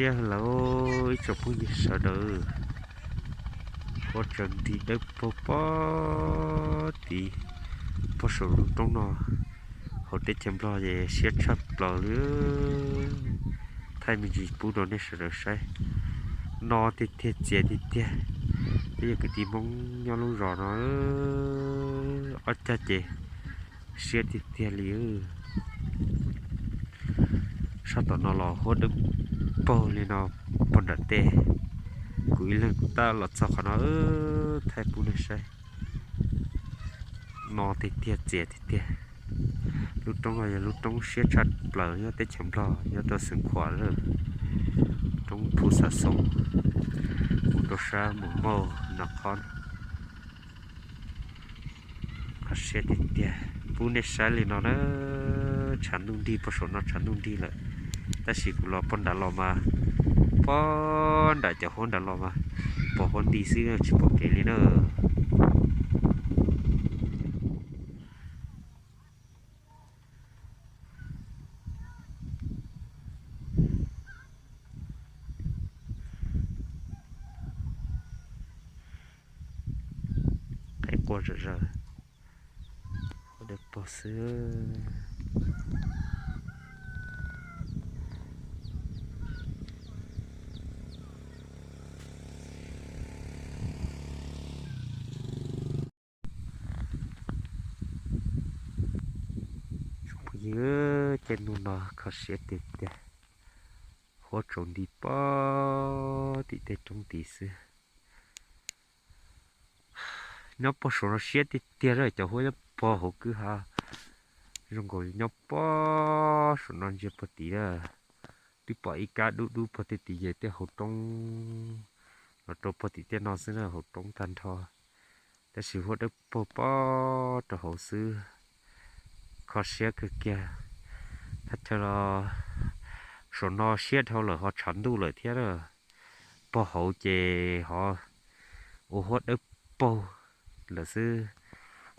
Siab lawm ib tsoom phooj ywg sawv daws, huab tsaws nrig dawb paug pob tid, pob saum lub roob no, hauv teb chaws Nplog ces siab tshaj plaws li. Thaij me ntsis pub rau nej sawv daws saib, no tiag tiag txias tiag tiag. Peb yog kwv tij Hmoob nyob lub zos no, ob cag ces siab tiag tiag li. Sab tom no los huab dawb paug li no, pog nram tej. Kuv ib leeg kuv tab los txog qhov no, thaij pub nej saib. No tiag tiag txias tiag tiag. Lub roob no yog lub roob siab tshaj plaws nyob teb chaws Nplog, nyob rau Xeev Khuam lawm. Roob Phu Xam Xoom, mus rau sab Mus Mauj no qhov no. Qhov siab tiag tiag, pub nej saib li no na. Tshav ntuj nrig, pog saum no tshav ntuj nrig lawm, tab sis kuv los pog nrad los mas, pog nram cov huab nrad los mas pom huab nti xwb tsis pom kev li na. Qe quaj zom zaws, huab dawb paug xwb. Tsoom phooj ywg, caij ntuj no kho siab tiag tiag, huab tsaus nti pob tim tej roob tid xwb. Nyob pog saum no siab tiag tiag, cov huab nyob pog hauv kwj ha zoo nkaus li nyob pog saum no ntsia pog tid lawm. Twb pom ib kab dub dub pog tej tid ces tej hauv roob los rau pog tim tej no xwb na, hauv roob tag nrho. Tab sis huab dawb paug pob rau hauv xwb, kho siab kawg kiag. Thaj chaw los saum no siab dhau lawm ho tshav ntuj lawm thiab na. Pog hauv ces ho ua huab dawb paug lawm xwb.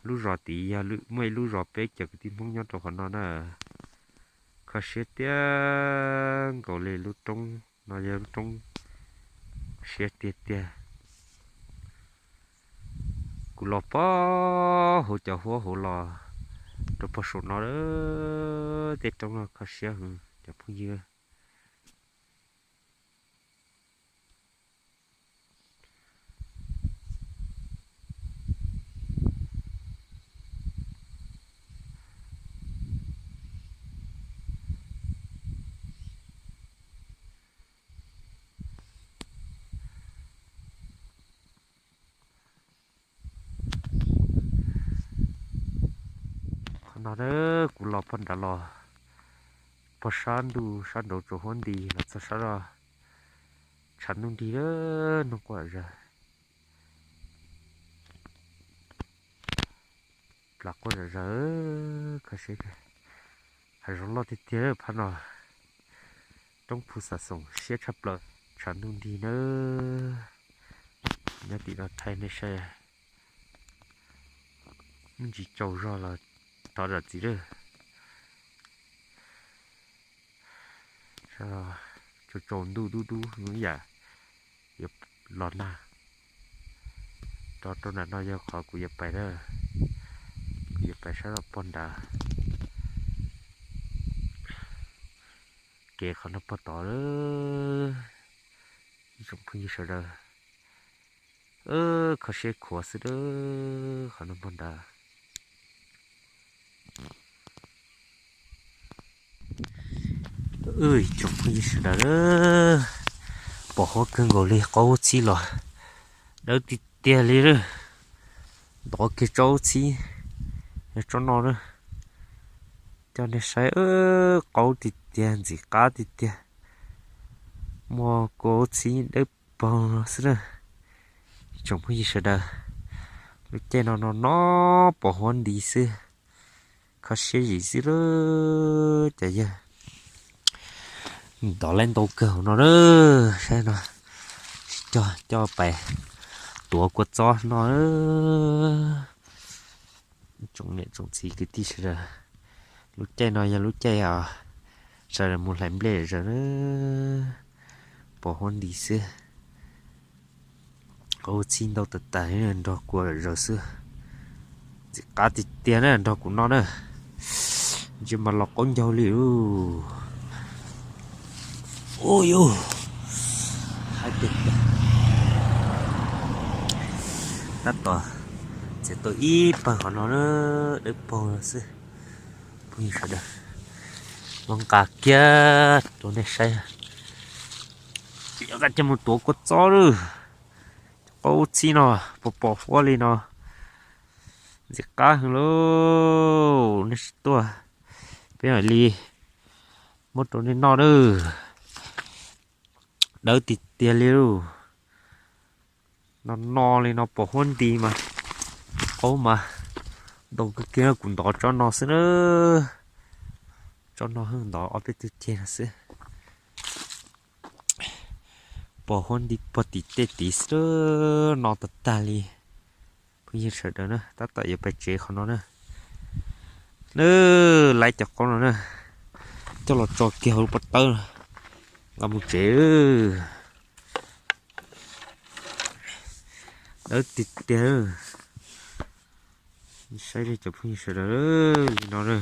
Lub zos tid yog muaj ib lub zos peb cov kwv tij Hmoob nyob rau qhov no na. Kho siab tiag nkaus li, lub roob no yog lub roob siab tiag tiag. Kuv los pog hauv cov huab hauv los rau pog saum no, tej roob no kho siab heev cov phooj ywg. Qhov no kuv los pog nrad los, pog sab ntuj sab nraud tsaus huab nti los txog sab no, tshav ntuj nrig, nag quaj zom zaws, plas quaj zom zaws, kho siab. Hav zoov loj tiag tiag phab no, roob Phu Xam Xoom siab tshaj plaws, tshav ntuj nrig nawb. Nyob tim no thaij nej saib, me ntsis tsaus zog los thov zam txim lawm. Tsaus tsaus ntuj dub dub ib yam yuav los nag. Rau rau nram no yog qhov kuv yuav pais na, kuv yuav pais sab pog nrad. Kev qhov no pog tod, ib tsoom phooj ywg sawv daws, kho siab khuav xwb a, qhov no pog nrad. Ib tsoom phooj ywg sawv daws, pom huab kawg nkaus li, qaub huab txhib los dawb tiag tiag li lawm. Ntov kiag tsob huab txhib, yog tsob no na, coj nej saib, qaub tiag tiag, ntxim qab tiag tiag, muaj kua huab txhib dawb paug no xwb na. Tsoom phooj ywg sawv daws, lub caij no no no pom huab nti xwb, kho siab zim xwb lawm cov yawg. Ntov laib ntau kawg hauv no na, saib no, coj coj pais tuav kua txob no. Tsoom niam tsoom txiv kwv tij sawv daws, lub caij no yog lub caij sawv daws mus hlais nplej zom zaws na. Pos huab nti xwb. Qaub txhib ntau tas tas li, nrog kuv zaws xwb. Ntxim qab tiag tiag na, nrog kuv no na. Ntsia mas los qaub ncaug li lauj. Ub yus, hais tiag tiag. Tab tom txiav tau ib pawg qhov no na, dawb paug xwb. Phooj ywg sawv daws, muab nqa kiag rau nej saib. Yuav nqa coj mus tuav kua txob lawm. Cov qaub txhib no, pos pos huab li no, ntxim qab heev lauj, nej sim tuaj, peb mam li muab rau nej noj lawm. Dawb tiag tiag li lauj. No no li no pos huab nti mas, qaub mas ntau kawg kiag, kuv ntov tsob no xwb na. Tsob no ntov ob peb tug ceg no xwb. Pos huab nti pog tim tej tid xwb, no tag tag li. Phooj ywg sawv daws na, tab tom yuav pais tsev qhov no na. Na, laib cov qaub no na, coj los tso kiag hauv lub pob tawb, nqa mus tsev. Dawb tiag tiag. Saib li cov phooj ywg sawv daws li no na.